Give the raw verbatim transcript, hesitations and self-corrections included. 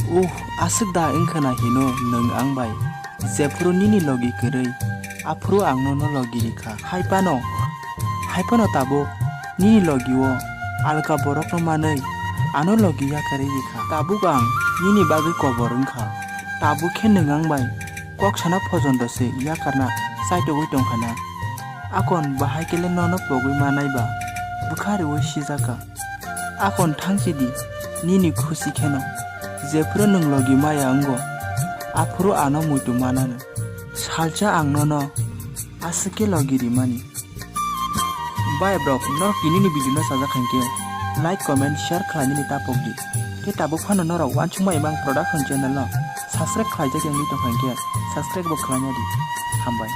Uh, aswk da wngkha na hino nwng ang bai? Jephuru nini logi kwrwi, aphuru ang nono logi rikha. Hai phano, hai phano tabuk nini logi o alka borokno manwi ano logi yakarwi rikha. Tabuk ang nini bagwi kobor wngkha. Tabuk khe nwng ang bai kok sana phojondo se yakarna chaitogwi tongkha na. Akon bahai kele nono pogwi manai ba bwkha riwi sijakha. Akon thangchidi nini khusi kheno. Jephuru nwng logi maya wngo, aphuru ano muitu manano. Salsa ang nono aswk khe logi rimani. Bai brok, norok tinini video no sajak khankhe like, comment, share khlainani tapokdi. Khe tabuk phano norok Wansukma Imang Production channel no subscribe khlaijak wngwi tongkha hinkhe subscribe bo khlainadi. Hambai.